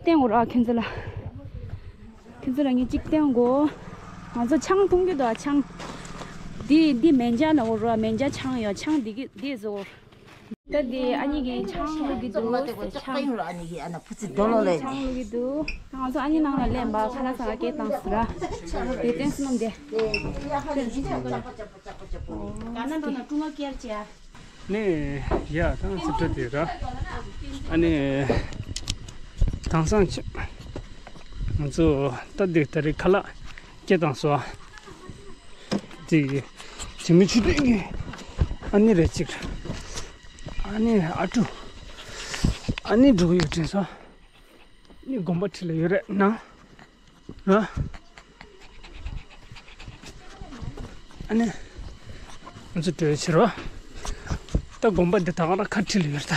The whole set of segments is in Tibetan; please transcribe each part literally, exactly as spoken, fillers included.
བསྟན་འོ་ར་ཁྱེད་ཚོ་ལ། ཁྱེད་ཚོ་ལ་ངས་གཅིག་བསྟན་དགོ། ང་ཚོ་ཆང་འཐུང་གི་འདུག་ཆང་། འདི་འདི་མེན་ཇ་ལ་འོ་ར་མེན་ཇ་ཆང་ཡོད། ཆང་འདི་གི་འདི་བཟོ། ད་འདི་ཨ་ནི་གི་ཆང་བླུག་གི་འདུག་ཆང་། ཨ་ནི་གི་ཆང་བླུག་གི་འདུག་ང་ཚོ་ཨ་ནི་ནང་ལ་ལེན་པ་ཁ་ལག་ཟ་ག་སྐད་བཏང་སོང་ར། དེ་བསྟན་སོང་ནམ་དེ། ག་ན་འགྲོ་ན་ཀྲུང་ཨ་ཀེར་ཅེ་ཨ། ནས་ཡ་ཐང་སི་ཏྲ་དེ་ར། ཨ་ནི་དེང་སང་ཆ་ང་ཚོ་ད་འདི་ད་རེས་ཁ་ལག་སྐྱེ་དང་སོ། དེ་དེ་མི་ཆུ་ཏོག་གི་ཨ་ནི་རེ་གཅིག་ཨ་ནི་ཨ་ཀྲུ་ཨ་ནི་འགྲོ་གི་ཡོད་དྲན་སོ། ཨ་ནི་དགོན་པ་ཁྲི་ལ་ཡོད་རེད་ན། ཨ། ཨ་ནི། ང་ཚོ་བྲོས་ཕྱིར་བ། ད་དགོན་པ་འདི་ད་ག་རང་ཁ་ཁྲི་ལ་ཡོད་ད།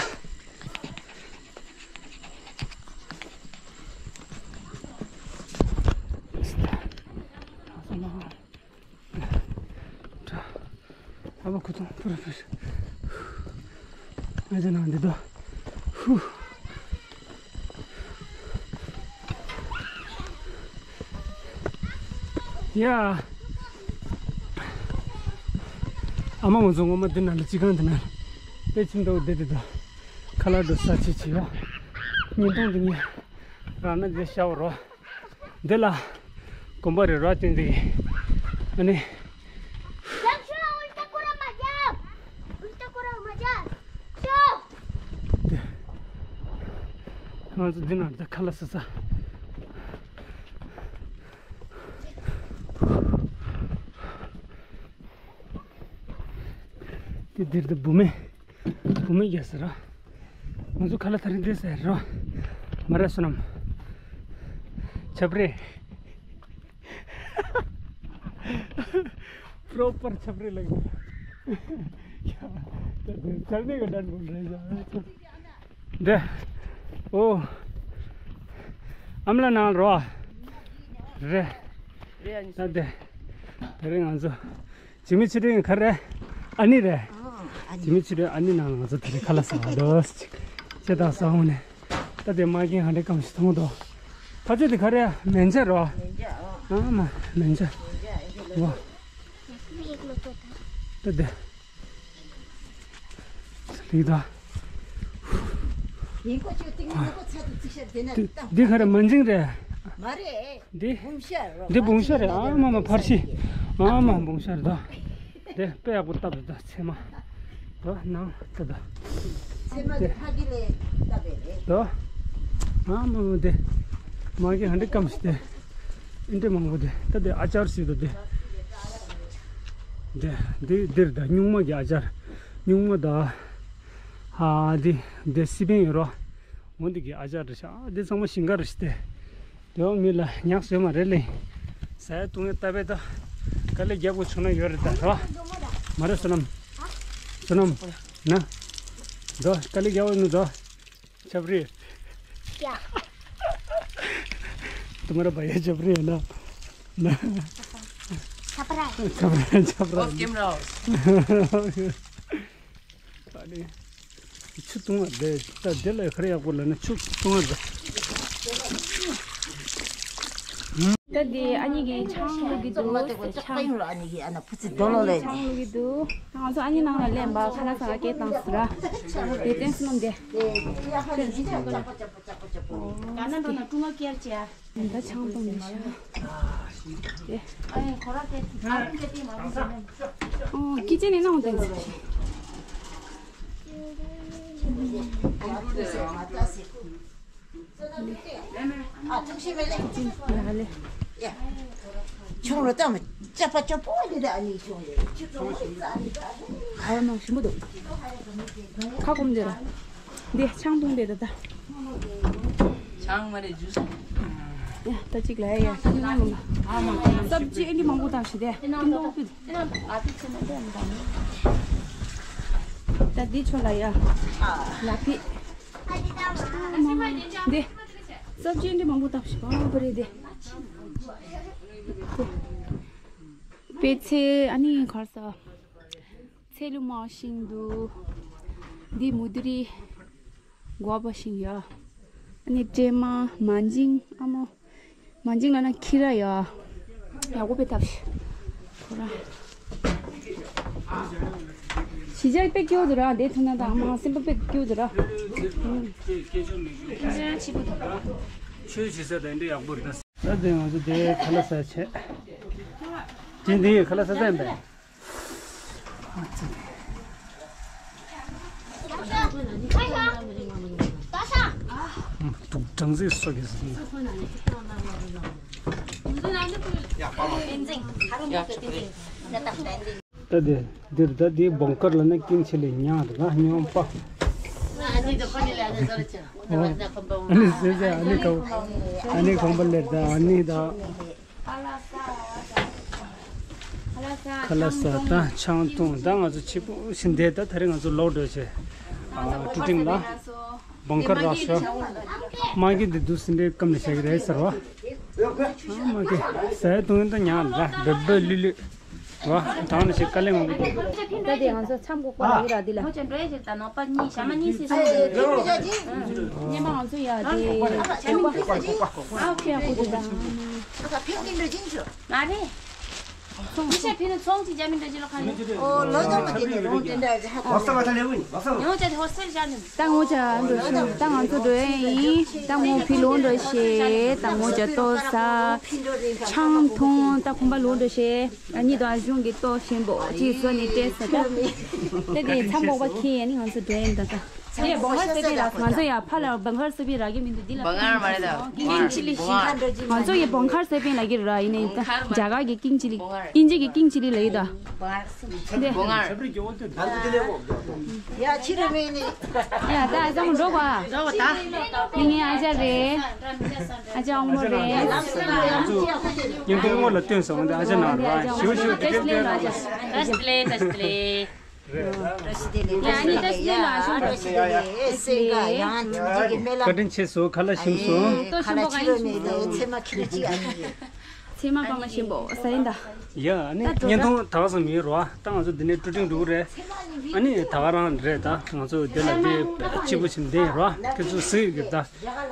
ཨ་མ་ཁུ་ཐང་ཕུར་ཕུར། ང་ཚོ་ནང་འདི་དོ། ཧུ། ཡ། ཨ་མ་ང་ཚོ་ངོ་མ་འདི་ནང་ལ་ཅི་གང་འདི་ནང་ལ། དཔེ་ཁྱིམ་དུ་བསྡད་དེ་དོ། ཁ་ལག་འགྲོ་ས་ཆེ་ཆེ་ཡོ། ཉིན་གུང་འདི་ངས་རང་ན་འདི་ཤ་བ་རོ། འདི་ལ་དགོན་པ་རེ་རོ་བསྟན་འདི། ཨ་ནི། རྒྱབ་ཤོག་ཨུལ་ཏ་ཀུ་ར་མ་རྒྱབ། ཨུལ་ཏ་ཀུ་ར་མ་རྒྱབ། ཤོག་འདི། ང་ཚོ་འདི་ན་འདི་ཁ་ལག་ཟ་ས། འདི་འདིར་འདི་བུ་མེད། བུ་མེད་རྒྱ་ཟེར་རོ། ང་ཚོ་ཁ་ལག་ཐ་རིང་འདི་ཟེར་རོ། མ་ར་སོ་ནམ། ཆབ་རེ། པྲོ་པར་ཆབ་རེ་ལགས། ད་འདི་ཆབ་རེ་ག་འདྲ་འདུག་རེད་ཟེར། འདི། ཨོ། ཨམ་ལ་ནང་རོ། རེད། རེད་ཨ་ནི། ད་འདི། དེ་རིང་ང་ཚོ། ཇི་མི་ཆི་རིང་ག་རེ། ཨ་ནི་རེད། ཨ་ནི། ཇི་མི་ཆི་རིང་ཨ་ནི་ནང་ང་ཚོ་དེ་རིང་ཁ་ལག་ཟ་བ་འདུག་ཅེས་དང་ས་འོང་ནས། ད་དེ་མ་རྒན་ཧ་འདྲེ་གམ་ཞིག་མཐོང་དོ། ཕ་ཚོད་དེ་ག་རེ་ཡ་མན་ཆ་རོ། མན་ཆ་ཨ། ཨ་མ་མན་ཆ། མན་ཆ་ཨེ་ལོ། ད་དེ། ལིག་ད། ཡིན་ཀོ་ཅོ་ཏིང་ནི་ཀོ་ཚ་དུ་ཙིག་ཤ་དེ་ན། འདི་ག་རེ་མ་འཛིང་རེད། མ་རེད། འདི། འབུང་ཤ་རོ། འདི་འབུང་ཤ་རེད། ཨ་མ་མ་ཕར་ཤི། ཨ་མ་འབུང་ཤ་རེད་ད། དེ་དཔེ་ཡག་པོ་བཏབ་རེད་ད་ཚེ་མ། ད་ནང་ད་ད། ཚེ་མ་དེ་ཕ་གི་ལས་བཏབ་པས་རེད། ད། ཨ་མ་མ་དེ། མ་གི་ཧ་འདྲེ་སྐམ་ཞིག་དེ། ཨིན་དྲེ་མང་པོ་དེ། ད་དེ་ཨ་ཅར་ཞིག་ད་དེ། དེ་དེ་འདིར་ད་སྨྱུག་མ་གི་ཨ་ཅར། སྨྱུག་མ་ད། ཨ་དེ་དེ་སི་པན་ཡོད་རོ། འོ་འདི་གི་ཨ་ཅར་རེད་ཤག་འདི་ཚང་མ་ཞིང་ཁ་རེད་ཤག་སྟེ། དེ་བ་མི་ལ་ཉག་བཟོས་མ་རེད་ལེ། ཟ་ཡ་བཏུང་ཡ་ལྟ་བས་ད། དཀའ་ལས་རྒྱབ་དགོས་བྱུང་ན་ཡོད་རེད་ད་རོ། མ་རེད་བསོད་ནམས། བསོད་ནམས། ན། དོ་དཀའ་ལས་རྒྱབ་ནི་དོ། ཆབ་རི། ཡ། དུ་མ་ར་བ་ཡ་ཆབ་རི་ཡ་ན། ན། ཆབ་ར། ཆབ་ར་ཆབ་ར། Off camera. ཨ་ནི། ཆུ་བཏུང་བ་དེ་ད་དེ་ལས་ཁར་ཡག་པོ་ལ་ནི་ཆུ་བཏུང་བ་དེ། ད་དེ་ཨ་ནི་གི་ཆང་བླུག་གི་འདུག་ཆང་། ཨ་ནི་གི་ཨ་ན་ཕུ་ཚི་རྡོ་ལོ་ལས། ཆང་བླུག་གི་འདུག་ང་ཚོ་ཨ་ནི་ནང་ལ་ལེན་པ་ཁ་ལག་ཟ་ག་སྐད་བཏང་ཟེར་ར། དེ་བསྟན་སོང་ནམ་དེ། ག་ན་འགྲོ་ན་ཀྲུང་ཨ་ཀེར་ཅེ་ཨ། ད་ཆང་བཏུང་ནས་ཤོག་ཨ་ཡིན་ཁོ་ར་དེ་ཨ་རུང་དེ་དེ་མ་རུང་ཟེར་ནས། ཨོ་ཀི་ཅན་ནས་ནང་དེ་ཟེར་ཤག་ཨ་ཐུགས་ཤེས་མེད་ལེ། ཡ་ལེ། ཡ། ཆུང་རུ་བཏང་མི་ཅག་པ་ཅག་པོ་འདི་ད་ཨ་ནི་ཆུང་རེད། ཆུ་ཚོད་མ་རྩ་ནི་ད་ཨ་ནི། ཧ་ལམ་ཞིམ་པོ་འདུག་ཁ་སྐོམ་དེ་ར། འདི་ཆང་བཏུང་དེ་ད་ད། ཆང་མ་རེད་ཇུས། ཡ་ད་གཅིག་ལ་ཡ་ཡ་ཁ་ནང་ལ། ཨ་མ་ཁ་ནང་སབ་ཇི་ཨེ་འདི་མང་པོ་བཏང་ཞིག་དེ་ཀིན་ཏོག་ཕི། ད་འདི་ཆོ་ལ་ཡ། ལ་ཕི། འདི། སབ་ཇི་འདི་མང་པོ་བཏབ་ཤིག་པ་པ་རེད་དེ། པེ་ཚེ་ཨ་ནི་གར་ས། ཚེ་ལུ་མ་ཤིང་འདུག་འདི་མུ་དི་རི། གོ་བ་ཤིང་ཡ། ཨ་ནི་སྲན་མ། མ་འཇིང་། ཨ་མོ། མ་འཇིང་ལ་ན་ཁྱི་ར་ཡ། ཡག་པོ་དཔེ་ཐབས་ཤིག་ཁོ་ར། གཞིས་ཆགས་དཔེ་སྐྱིད་པོ་འདུག་ར། དེ་ཐུག་ན་ད་ཨ་མ་སེམས་པ་དཔེ་སྐྱིད་པོ་འདུག་ར། ཆོས་བྱེད་ས་དེ་འདྲ་ཡག་པོ་རེད་ད། ད་དེ་ང་ཚོ་དེ་ཁ་ལག་ཟ་བྱས། དེ་འདི་ཁ་ལག་ཟ་ས་ཡིན་པས། དུག་སྦྲང་རྩི་སོགས་ཀྱི་ཟིན། ད་དེ་འདིར་ད་དེའི་བོང་དཀར་ལ་ནི་ཀིང་ཆི་ལི་ཉག་དང་སྨྱོན་པ། ཨ་ནི་ཟེར་ཟེར་ཨ་ནི་ག་ཨ་ནི་གོང་པ་ལེར་ད་ཨ་ནི་ད། ཁ་ལག་ཟ་དང་ཆང་འཐུང་ད་ང་ཚོ་ཕྱི་པོ་ཕྱིན་བསྡད། ད་ད་རེས་ང་ཚོ་ལོག་འགྲོ་བྱས། ཀྲུ་ཀྲིང་ལ་བོང་དཀར་རག་སོང་། མ་གི་འདི་འདུག་སེ་འདྲའི་སྐམ་ནས་བཞག་གི་རེད་ཟེར་བ། མ་གི་ཟས་འཐུང་ཡོང་ད་ཉག་འདྲ་འབེབ་འབེབ་ལུས་ལུས་བ། དང་ནས་ཞིག་དཀའ་ལས་མང་པོ་འདུག་ད་དེ་ང་ཚོ་མཚམས་འགོག་པ་ལ་ཡིན་ར་འདི་ལ། ངོ་ཅན་འགྲོ་ཡ་ཅིག་དང་ནོག་པ་གཉིས་ཞག་མ་གཉིས་སྲིད་སོང་། སྙེ་མ་ང་ཚོ་ཡ་དེ་ཁྱོད་ཡ་ཁུ་དེ་ད། མ་རེད། ཚོང་། མི་ཤ་ཕི་ནི་ཚོང་ཅིག་རྒྱ་མི་འདྲ་ཅི་ལོ་ཁ་ནི། ཨོ་ལོ་ཚོང་མ་དེ་ནི་རོང་དེ་འདྲ་ཧ་གོ། ལོ་ཚོང་མ་ད་ལེ་བུ་ནི་ལོ་ཚོང་། ཉོ་ཅ་དེ་ཧོ་སེལ་ཤ་ནི། ད་ངོ་ཅ་འགྲོ་ཤི། ད་ང་ཚོ་འགྲོ་ཡ་ཡིན། ད་ངོ་ཕི་ལོ་འགྲོ་ཤེ། ད་ངོ་ཅ་ལྟོ་ཟ། ཆང་འཐུང་། ད་ཁོམ་པ་ལོ་འགྲོ་ཤེ། ཨ་ནི་དང་ཨ་ཞུང་གི་ལྟོ་ཞིམ་པོ་ཅིག་བཟོ་ནི་སྤྲད་ས་ད། དེ་དེ་མཚམས་འགོག་པ་ཁྱི་ཡ་ནི་ང་ཚོ་འགྲོ་ཡིན་ད་ད། དེ་བོང་ཁར་སེ་པན་རག་ང་ཚོ་ཡ་ཕ་ལ་བོང་ཁར་སེ་པན་རག་གི་མི་འདུག་འདི་ལ་བོང་ཁར་མ་རེད་ད། ཀིང་ཆི་ལི་ཞིག་ང་ཚོ་ཡ་བོང་ཁར་སེ་པན་ལ་གི་ར་ཡིན་ནི་ད་རྒྱ་གར་གི་ཀིང་ཆི་ལི། དབྱིན་ཇི་གི་ཀིང་ཆི་ལི་ལ་ཡོད་ད། འདི་བོང་ཁར། ཡ་ཆི་རེ་མེད་ནི། ཡ་ད་ཨ་ཅག་མོ་འགྲོ་གོ་ཨ། འགྲོ་གོ་ད། མི་ངའི་ཨ་ཅག་རེད། ཨ་ཅག་ཨོང་མོ་རེད། ང་ཚོ་བརྙན་ཐུང་སྔོན་ལ་སྟོན་སོང་། འདི་ཨ་ཅག་ནང་ར་ཞིའུ་ཞིའུ་དེ་འདྲའི་སྟོན་ར། བཀྲ་ཤིས་བདེ་ལེགས། བཀྲ་ཤིས་བདེ་ལེགས། བཀྲ་ཤིས་བདེ་ལེགས། བཀྲ་ཤིས་བདེ་ལེགས། ཡ་བཀྲ་ཤིས་བདེ་ལེགས། ཡ་ཡ་ཡ་ཡ། བཀའ་དྲིན་ཆེ་སོང་། ཁ་ལག་ཞིམ་སོང་། ཁ་ལག་ཆི་རེ་མེད་ལེ། ཚེ་མ་ཁྱི་རེ་ཅི་ཨ་ནི། ཚེ་མ་པ་མ་ཞིམ་པོ་ཟ་ཡིན་ད། ཡ་ཨ་ནི་ད་འགྲོ་བརྙན་ཐུང་ད་ག་ཙམ་ཡིན་རོ། ད་ང་ཚོ་འདི་ནས་ཀྲུ་ཀྲིང་འགྲོ་གི་རེད། ཨ་ནི་ད་ག་རང་རེད་ད། ང་ཚོ་འདི་ལ་འདི་སྐྱིད་པོ་ཞིག་འདི་རོ། ཁྱེད་ཚོ་གཟིགས་གི་ད།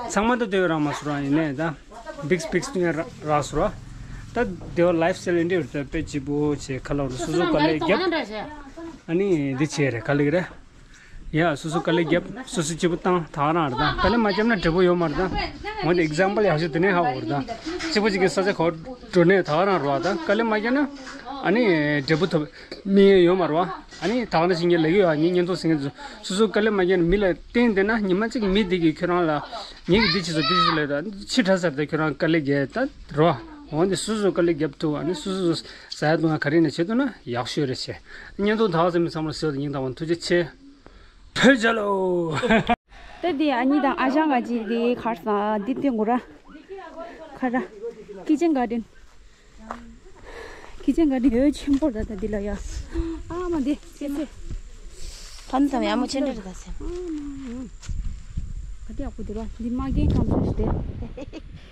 ཚང་མ་ད་འདི་རང་མ་སུ་རང་ཡིན་ནས་ད། བིག་སི་བིག་སི་ཡང་རག་སོང་ར། ད་དེ་བ་ལའིཕ་སི་ཊའིལ་འདི་འདྲ་ཡོད་རེད། དཔེ་སྐྱིད་པོ་བྱས། ཁ་ལག་རུ་སོ་སོ་དཀའ་ལས་རྒྱབ། ཨ་ནི་འདི་བྱས་རེད། ག་ལེ་གི་རེད། ཡ་སོ་སོ་དཀའ་ལས་རྒྱབ། སོ་སོ་སྐྱིད་པོ་བཏང་། ད་ག་རང་རེད་ད། དཀའ་ལས་མ་རྒྱབ་ན་འབྲས་བུ་ཡོད་མ་རེད་ད། འོན་ཏེ་ཨིག་ཛམ་པལ་ཡག་ཤོས་དེ་ནས་ཧ་གོ་རེད་ད། སྐྱིད་པོ་ཅིག་གི་ས་ཆ་གོ་འགྲོ་ནས་ད་ག་རང་རེད་ད། དཀའ་ལས་མ་རྒྱབ་ན་ཨ་ནི་འབྲས་བུ་ཐོབ་མི་ཡོད་མ་རེད་བ། ཨ་ནི་ད་ག་ནང་བཞིན་ངས་ལབ་ཀྱི་ཡོད། ངས་བརྙན་ཐུང་གཟིགས་མཁན་ཚོ་སོ་སོ་དཀའ་ལས་མ་རྒྱབ་ན། མི་ལ་བརྟེན་བསྡད་ན་ཉི་མ་གཅིག་མི་དེ་གིས་ཁྱོད་རང་ལ་ངེད་ཀྱིས་འདི་བྱེད་སོང་། འདི་བྱེད་སོང་ལབ་ད་ཕྱི་དྲགས་ས་རེད་ད། ཁྱོད་རང་དཀའ་ལས་རྒྱབ་ད་རོ། འོན་ཏེ་སོ་སོ་དཀའ་ལས་རྒྱབ་ཐུབ། ཨ་ནི་སོ་སོ་ཟ་ཡ་བཏུང་ཡ་ག་རེ་ནས་བྱེད་ཐུབ་ན་ཡག་ཤོས་རེད་བྱས། བརྙན་ཐུང་ད་ག་ཙམ་མི་ཚང་མར་གཟིགས་པ་སྙིང་ཐག་པ་ཐུགས་རྗེ་ཆེ། ཐུགས་རྗེ་ལོ། ད་དེ་ཨ་ནི་དང་ཨ་ཞང་ག་ཅིག་དེ་གར་སོང་། འདི་དེ་ངུ་ར། ཁ་ར། ཀི་ཅན་གར་ཌེན། ཀི་ཅན་གར་ཌེན་ཡོད་ཆེན་པོ་ར། ད་འདི་ལ་ཡ། ཨ་མ་འདི་སེ་སེ། ཕན་ཚུན་ཡག་མོ་ཆེན་པོ་རེད་ད་སེ། ཨ་མ། ག་དེ་ཡག་པོ་འདུག་ར། འདི་མ་རྒན་ཀམ་ཞིག་སྟེ།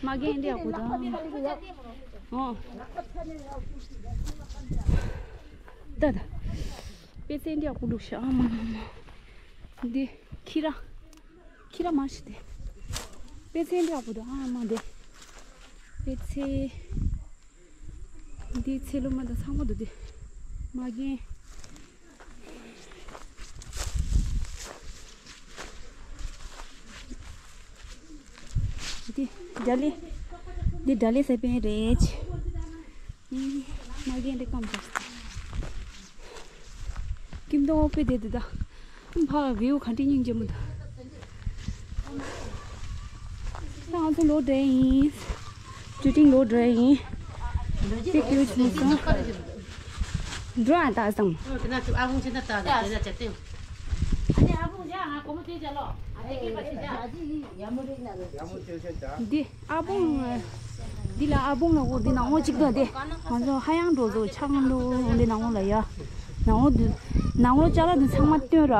མ་རྒན་འདི་ཡག་པོ་འདུག་ཨ་མ། ཨོ། ད་ད། དཔེ་ཚན་འདི་ཡག་པོ་འདུག་ཤག་ཨ་མ་མ་མ། འདི་ཁྱི་ར། ཁྱི་ར་མ་ཤི་དེ། དཔེ་ཚན་འདི་ཡག་པོ་འདུག་ཨ་མ་འདི། དཔེ་ཚན། འདི་ཚེ་ལོ་མ་དང་ཚང་མ་འདུག་དེ། མ་རྒན། འདི་དགྲ་ལི། འདི་དགྲ་ལི་ཟེར་པན་རེད། ཨི། མ་རྒན་འདི་སྐམ་པོ། ཀིམ་ཏོང་དཔེ་བདེ་འདུག་ད། ཕ་བིའུ་ག་འདྲ་སྙིང་རྗེ་མོ་འདུག་ད་ང་ཚོ་ལོག་འགྲོ་ཡིན། ཀྲུ་ཀྲིང་ལོག་འགྲོ་ཡིན། དཔེ་སྐྱིད་པོ་བྱུང་སོང་། འགྲོ་ཨ་ད་སང་། འདི་ཨ་བོང་། འདི་ལ་ཨ་བོང་ལ་འོ་འདི་ནང་འོ་གཅིག་ད་དེ། ང་ཚོ་ཧ་ཡང་འགྲོ་ཚོ་ཆགས་འགྲོ་འདི་ནང་འོ་ལ་ཡ། ནང་འོ་འདི། ནང་འོ་ཅ་ལག་འདི་ཚང་མ་སྟོན་ར།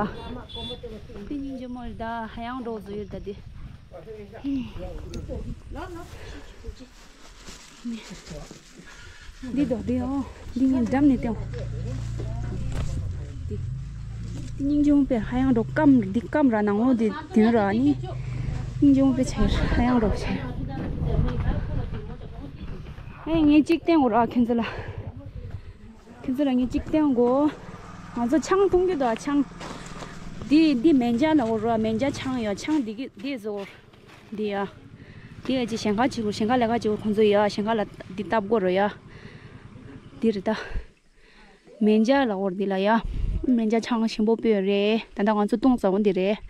དཔེ་སྙིང་རྗེ་མོ་རེད་ད། ཧ་ཡང་འགྲོ་ཚོ་ཡོད་ད་དེ། འདི་དོ་འདི་ཨོ། འདི་ངས་འགྲམ་ནས་བསྟན། འདི། འདི་སྙིང་རྗེ་མོ་དཔེ་ཧ་ཡང་འགྲོ། སྐམ། འདི་སྐམ་ར་ནང་ལོགས་འདི་དོན་ར་ནི། སྙིང་རྗེ་མོ་དཔེ་ཆེ། ཧ་ཡང་རོགས་ཆེ། ཨེ་ངས་གཅིག་བསྟན་དགོས་ར་ཁྱོད་ཚོ་ལ། ཁྱོད་ཚོ་ལ་ངས་གཅིག་བསྟན་དགོས། ང་ཚོ་ཆང་འཐུང་གི་འདུག་ཆང་། འདི་འདི་མེ་འཇའ་ལ་འོ་ར་མེ་འཇའ་ཆང་ཡོད། ཆང་འདི་གི་འདི་བཟོ། འདི་ཡ། འདི་ཡ་ཅི་ཞིང་ཁ་ཅིག་གོ་ཞིང་ཁ་ལས་ཀ་ཅིག་གོ་ཁོང་ཚོ་ཡ་ཞིང་ཁ་ལ་འདི་བཏབ་དགོས་ར་ཡ། འདི་རེད་ད། མེ་འཇའ་ལ་འོར་འདི་ལ་ཡ། མེ་འཇའ་ཆང་ཞིམ་པོ་སྤོས་རེད། ད་ལྟ་ང་ཚོ་བཏུང་ཚར་བ་འདི་རེད།